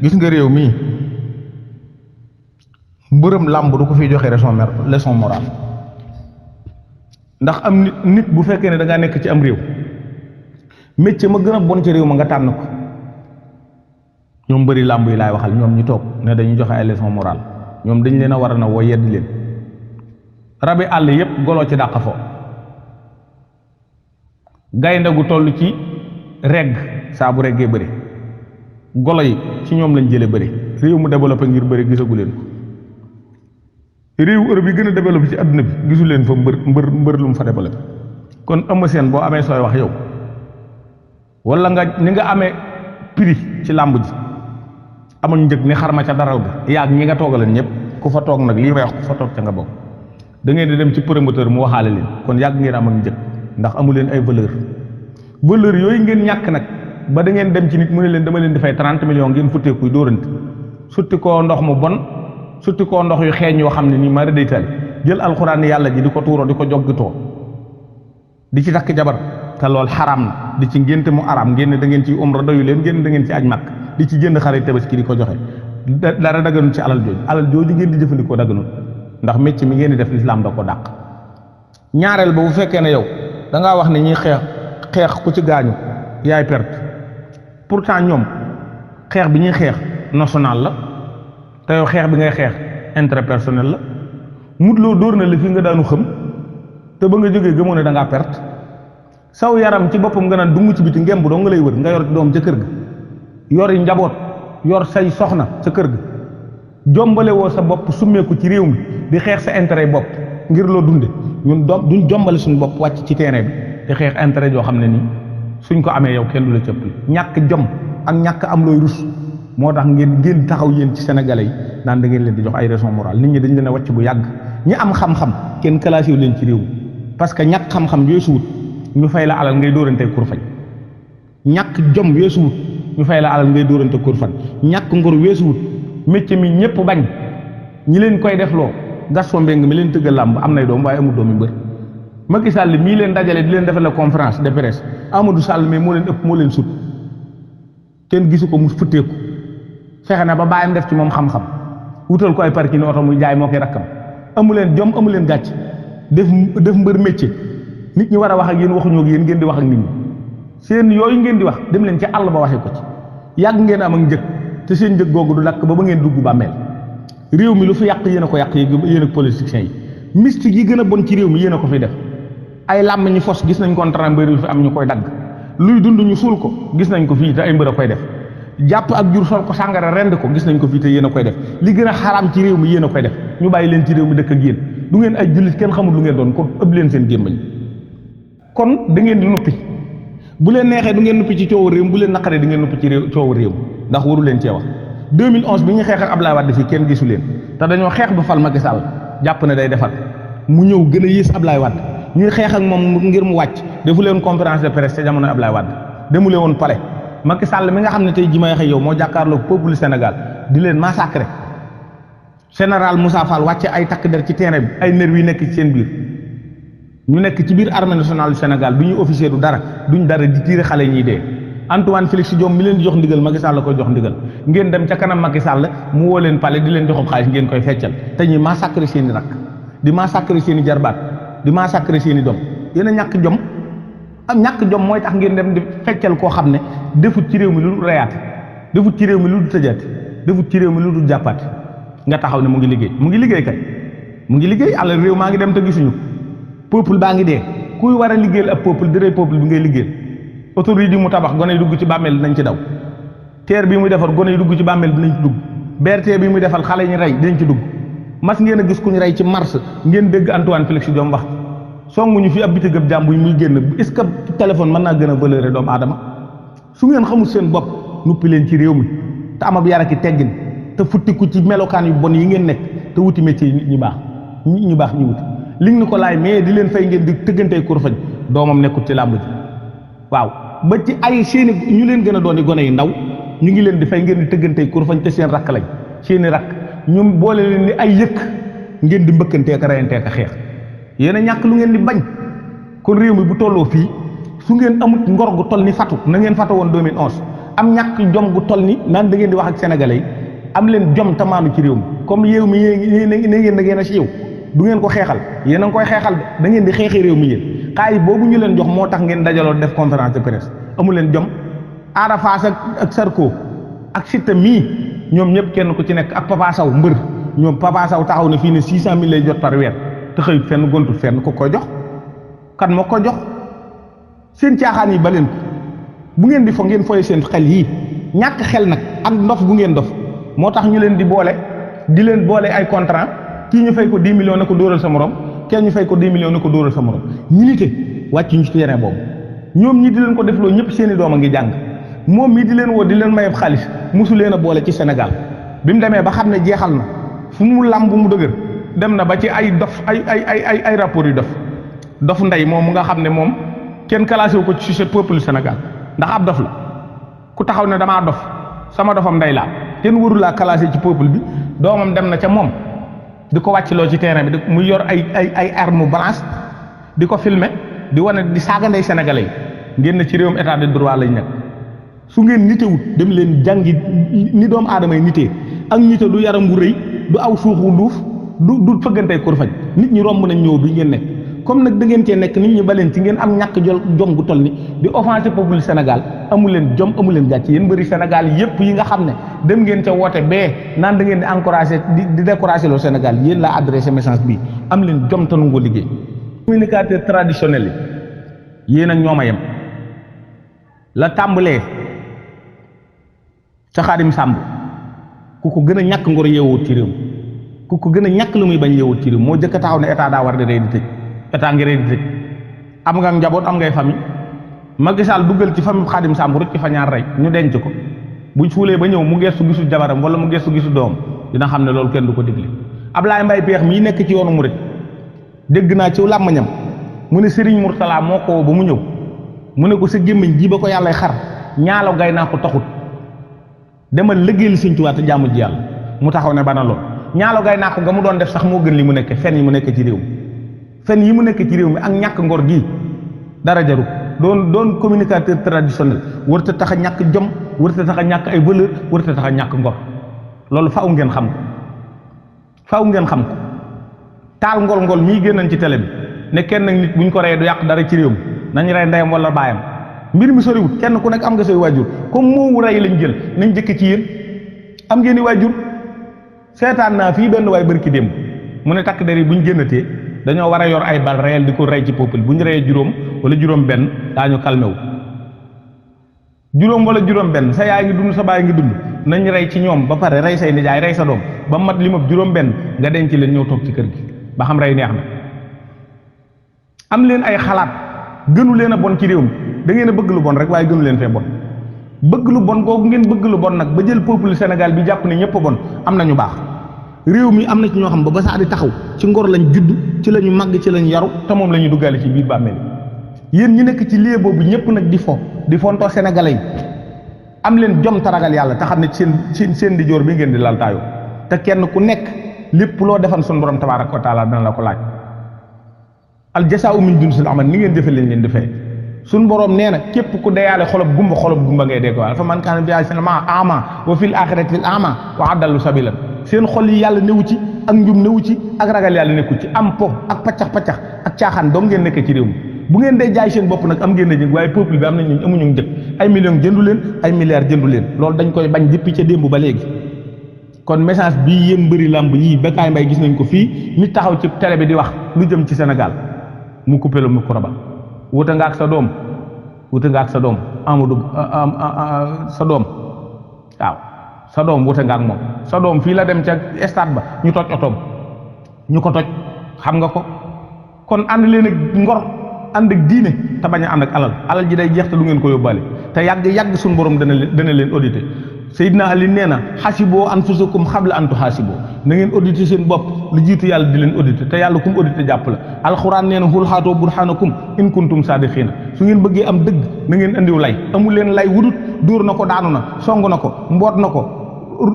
gis nga réew mii mbërëm làmb du ko fiy joxe leçon morale ndax am nit bu fekkee ne da ngaa nekk ci am réew métier ma gën a bon ci réew ma nga tànn ko ñoom mbëri làmb yi laay waxal ñoom ñu toog ne dañuy joxe ay leçon morale ñoom dañ leen a war a na woo yedd leen rabi àll yépp golo ci dàq fo gaynde gu toll ci regg saa bu reggee bëri golo yi ci ñoom lañ jële bëri réew mu développé ngir bëri gisagu leen ko réew Europe yi gën a développé ci àdduna bi gisu leen fa mbër lu mu fa développé kon Eumeu Sène boo amee sooy wax yow wala nga ni nga amee prix ci làmb ji amuñ njëg ni xarma ca daral ga yaag ñi nga toogaleen ñëpp ku fa toog nag lii may wax ku fa toog ca nga bokk da ngeen di dem ci promoteur mu waxaale leen kon yàgg ngeen am ak njëg ndax amu leen ay valeur yooyu ngeen ñàkk nag ba da ngeen dem ci nit mu ne leen dama leen di fay 30 millions ngeen futteekuy dóorante sutti koo ndox mu bon sutti koo ndox yu xeeñ yoo xam ne nii mara day tali jël alxuraan yàlla ji di ko tuuroo di ko joggitoo di ci takk jabar te lool xaraam na di ci ngénte mu araam ngeen da ngeen ci umra doyu leen ngeen da ngeen ci aj màkk di ci jënd xarit tabaski di ko joxe dara daganul ci alal jooju ngeen di jëfandikoo daganul ndax métier mi ngeen di def lislaam da ko dàq ñaareel ba bu fekkee ne yow da ngaa wax ne ñuy xeex ku ci gaañu yaay perte pourtant ñoom xeex bi ñuy xeex national la te yow xeex bi ngay xeex intérêt personnel la mutloo dóor na la fi nga daanu xëm te ba nga jógee gëmoo ne da ngaa perte saw yaram ci boppam nga naan dungu ci biti ngemb doo nga lay wër nga yor doom ca kër ga yori njaboot yor say soxna ca kër ga jombale woo sa bopp summeeku ci réew mi di xeex sa intérêt bopp ngir loo dunde ñun duñ jombale suñu bopp wàcc ci terrain bi di xeex intérêt yoo xam ne nii suñ ko amee yow kenn du la cëppli ñàkk jom ak ñàkk am looy rus moo tax ngeen taxaw yéen ci sénégalais yi naan da ngeen leen di jox ay leçon morale nit ñi dañ leen a wàcc bu yàgg ñi am xam-xam kenn classé wu leen ci réew parce que ñàkk xam-xam weesuwut ñu fay la alal ngay dóorante kurfañ ñàkk jom weesuwut ñu fay la alal ngay dóorante kurfañ ñàkk ngor weesuwut métier mi ñëpp bañ ñi leen koy def loo Gaston Mbengue mi leen tëggal làmb am nay doom waaye amul doomi mbër Macky Sall mii leen dajale di leen defal la conférence de presse Amadou Sall mais moo leen ëpp moo leen sut kenn gisu ko mu futteeku fexe na ba bàyyam def ci moom xam-xam wutal ko ay parking oto muy jaay moo koy rakkam amu leen jom amu leen gàcc def mbër métier nit ñi war a wax ak yéen waxuñoo ak yéen ngeen di wax ak nit ñi seen yooyu ngeen di wax dem leen ci àll ba waxee ko ci yàgg ngeen am ak njëg te seen njëg googu du lakk ba ngeen dugg bàmmeel réew mi lu fi yàq yéen a ko yàq yéen ak politiciens yi mystique yi gën a bon ci réew mi yéen a ko fi def ay làmm ñu fos gis nañ contrat mbër yu fi am ñu koy dagg luy dund ñu suul ko gis nañ ko fii te ay mbër a koy def jàpp ak jur sol ko sàngara rend ko gis nañ ko fii te yéen a koy def li gën a xaraam ci réew mi yéen a koy def ñu bàyyi leen ci réew mi dëkk ak yéen du ngeen ay jullit kenn xamul lu ngeen doon kon ëpp leen seen gémmañ kon da ngeen di noppi bu leen neexee du ngeen noppi ci coowu réew bu leen naqaree di ngeen noppi ci coowu réew ndax waru leen cee wax 2011 bi ñuy xeex ak Ablaye Wade fii kenn gisu leen te dañoo xeex ba fal Macky Sall jàpp ne day defar mu ñëw gën a yées Ablaye Wade ñuy xeex ak moom ngir mu wàcc defu leen conférence de presse ca jamono Ablaye Wade demu leen woon palais Macky Sall mi nga xam ne tey ji may wax yow moo jàkkaarloo peuple Sénégal di leen massacrer général Moussa Fall wàcce ay takk der ci terrain bi ay nervi yi nekk ci seen biir ñu nekk ci biir armée nationale du Sénégal du ñu officier du dara duñ dara di tiire xale ñiy dee Antoine Félix Diome mi leen di jox ndigal Macky Sall la koy jox ndigal ngeen dem ca kanam Macky Sall mu woo leen palais di leen joxob xaalis ngeen koy feccal te ñuy massacrer seen i rakk di massacrer seen i jarbaat di massacrer seen i doom yéen a ñàkk jom am ñàkk jom mooy tax ngeen dem di feccal koo xam ne defut ci réew mi lu dul reyaate defut ci réew mi lu dul tëjaate defut ci réew mi lu dul jàppaate nga taxaw ne mu ngi liggéey kay mu ngi liggéey àll réew maa ngi dem te gisuñu peuple baa ngi dee kuy war a liggéeyal ab peuple dire peuple bi ngay liggéeyal autoroute yi mu tabax gone yi dugg ci bàmmeel dinañ ci daw terre bi muy defar gone yi dugg ci bàmmeel dinañ ci dugg BRT bi muy defal xale yi ñu rey dinañ ci dugg mas ngeen a gis ku ñu rey ci mars ngeen dégg Antoine Félix Diome wax songuñu fi ab biti gëb jàmbu yi muy génn est-ce que téléphone mën naa gën a valeur doomu aadama su ngeen xamul seen bopp nuppi leen ci réew mi te am ab yar ak teggin te futtiku ci melokaan yu bon yi ngeen nekk te wuti métier yi nit ñi baax nit ñi baax ñu wuti li nga ni ko laay mais di leen fay ngeen di tëggantey kurfañ doomam nekkut ci làmb ji waaw ba ci ay seeni ñu leen gën a doon di gone yi ndaw ñu ngi leen di fay ngeen di tëggantey kurfañ te seen rakk lañ seeni rakk ñoom boole leen ni ay yëkk ngeen di mbëkkanteek a reyanteek a xeex yéen a ñàkk lu ngeen di bañ kon réew mi bu tolloo fii su ngeen amut ngor gu toll ni fatu na ngeen fatu woon 2011 am ñàkk jom gu toll ni naan da ngeen di wax ak sénégalais yi am leen jom tamaanu ci réew mi comme yéew mi ne ngeen da ngeen a siiw du ngeen ko xeexal yéen a ngi koy xeexal da ngeen di xeexi réew mi yéen xaalis boobu ñu leen jox moo tax ngeen dajaloo def conférence de presse amu leen jom Ada Fass ak Sarko ak Siteu mii ñoom ñëpp kenn ku ci nekk ak Papa Sow mbër ñoom Papa Sow taxaw na fii ne 600 000 lay jot par weer te xëyut fenn gontut fenn ko koy jox kan moo ko jox seen caaxaan yi ba leen ko bu ngeen di fo ngeen foye seen xel yii ñàkk xel nag ak ndof gu ngeen dof moo tax ñu leen di leen boole ay contrat kii ñu fay ko 10 millions na ko dóoral sa morom kenn ñu fay ko 10 millions na ko dóoral sa morom ñi nite wàcc ñu ci terrain boobu ñoom ñi di leen ko defloo ñëpp seeni doom a ngi jàng moom mii di leen woo di leen mayeb xaalis mosu leen a boole ci Sénégal bi mu demee ba xam ne jeexal na fu mu làmb mu dëgër dem na ba ci ay dof ay rapport yu dof ndey moom mu nga xam ne moom kenn classé wu ko ci peuple Sénégal ndax ab dof la ku taxaw ne damaa dof sama dofam ndey laa kenn waru laa classé ci peuple bi doomam dem na ca moom di ko wàccloo ci terrain bi muy yor ay arme blanche di ko filmer di wane di saaga ndey sénégalais yi ngeen ne ci réewum état de droit lañ nekk su ngeen nitewut dem leen jàngi ni doomu aadama yi nitee ak nite du yaram bu rëy du aw suuxu nduuf du fëggantey kur fañ nit ñi romb nañ ñëw bi ngeen nekk comme nag da ngeen cee nekk nit ñi baleen ci ngeen am ñàkk jom gu toll ni di offenser peuple Sénégal amu leen jom amu leen gàcce yéen bëri Sénégal yépp yi nga xam ne dem ngeen ca woote bee naan da ngeen di encourager di décourager le Sénégal yéen laa adressé message bi am leen jom te nangoo liggéey communicateur traditionnel yi yéen ak ñoom a yem la tàmbalee ca Xaadim Sàmb ku ko gën a ñàkk ngor yeewut ci réew ku ko gën a ñàkk lu muy bañ yeewut ci réew moo jëkk a taxaw ne état daa war di rey di tëj état ngi rey di tëj am nga njaboot am ngay famille Macky Sall duggal ci famille Xaadim Sàmb rek ci fa ñaar rey ñu denc ko buñ suulee ba ñëw mu gestu gisu jabaram wala mu gestu gisu doom dina xam ne loolu kenn du ko digle Ablaye Mbaye Peex mii nekk ci yoonu murit dégg naa ci làmmañam mu ne Serigne Mourtala moo ko woo ba mu ñëw mu ne ko sa gémmiñ ji ba ko yàlla xar ñaalo gay naa ko taxut demal liggéeyal Sëñ Tuubaa te jaamu ji yàlla mu taxaw ne bana lool ñaalo gay naa ko nga mu doon def sax moo gën li mu nekk fen yi mu nekk ci réew mi fen yi mu nekk ci réew mi ak ñàkk ngor gii dara jaru doon communicateur traditionnel warta tax a ñàkk jom warta tax a ñàkk ay valeur warta tax a ñàkk ngor loolu faaw ngeen xam ko taal ngol mii génnañ ci télé bi ne kenn nag nit buñ ko reyee du yàq dara ci réew mi nañ rey ndeyam wala baayam mbir mi soriwut kenn ku nekk am nga say waajur comme moomu rey lañ jël nañ jëkk ci yéen am ngeen i waajur seetaan naa fii benn waay bërki démb mu ne takk der yi buñ génnatee dañoo war a yor ay bal réel di ko rey ci peuple bu ñu reyee juróom wala juróom benn daañu calmé wu juróom wala juróom benn sa yaay ngi dund sa baay ngi dund nañ rey ci ñoom ba pare rey say nijaay rey sa doom ba mat li ma juróom benn nga denc leen ñëw toog ci kër gi ba xam rey neex na am leen ay xalaat gënu leen a bon ci réew mi da ngeen a bëgg lu bon rek waaye gënu leen fee bon bëgg lu bon googu ngeen bëgg lu bon nag ba jël peuple Sénégal bi jàpp ne ñëpp a bon am na ñu baax réew mi am na ci ñoo xam ba saa di taxaw ci ngor lañ judd ci la ñu màgg ci lañ yaru te moom la ñu duggaale ci biir bàmmeel yéen ñi nekk ci lieu boobu ñëpp nag di fontoo sénégalais yi am leen jom te ragal yàlla te xam ne seen di joor bi ngeen di laltaayoo te kenn ku nekk lépp loo defan sun borom tabaaraka wa taala dana la ko laaj al jasaa'u min jinsil amal ni ngeen defee leen leen defee sun borom nee na képp ku deyaale xolob gumba ngay dee ko fa man kaana bi sinama ama wa fil axirati fil ama wa adallu sabilan seen xol yi yàlla newu ci ak njum newu ci ak ragal yàlla nekku ci am po ak paccax ak caaxaan dong ngeen nekk ci réew mi bu ngeen dee jaay seen bopp nag am ngeen a jëg waaye peuple bi am nañ amuñu njëg ay millions jëndu leen ay milliards jëndu leen loolu dañ koy bañ depuis ca démb ba léegi kon message bii yéen mbëri làmb yii Bécaye Mbaye gis nañ ko fii nit taxaw ci télé bi di wax lu jëm ci Sénégal mu coupé le micro ba wuute nga ak sa doom Amadou sa doom waaw sa doom wuute nga ak moom sa doom fii la dem ca stade ba ñu toj otoom ñu ko toj xam nga ko kon ànd leen ak ngor ànd ak diine te bañ a ànd ak alal ji day jeex te du ngeen ko yóbbaale te yàgg suñu borom dana leen audité Seydina Ali nee na xasiboo anfusakum xabla an tuxaasiboo na ngeen audité seen bopp lu jiitu yàlla di leen audité te yàlla kum audité jàpp la alxuraan nee na xul xaatoo burhanakum in kuntum saadiqiina su ngeen bëggee am dëgg na ngeen andiw lay amul leen lay wudut dóor na ko daanu na song na ko mboot na ko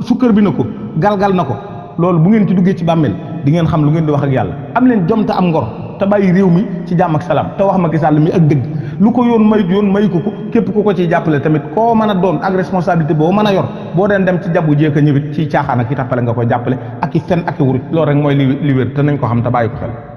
sukkër bi na ko galgal na ko loolu bu ngeen ci duggee ci bàmmeel di ngeen xam lu ngeen di wax ak yàlla am leen jom te am ngor te bàyyi réew mi ci jàmm ak salaam te wax Macky Sall mi ak dëgg lu ko yoon mayu ko képp ku ko ciy jàppale tamit koo mën a doon ak responsabilité boo mën a yor boo deen dem ci jàbbu jéeka ñëwit ci caaxaan ak i tappale nga koy jàppale ak i fen ak i wuruj loolu rek mooy li wér te nañ ko xam te bàyyi ko xel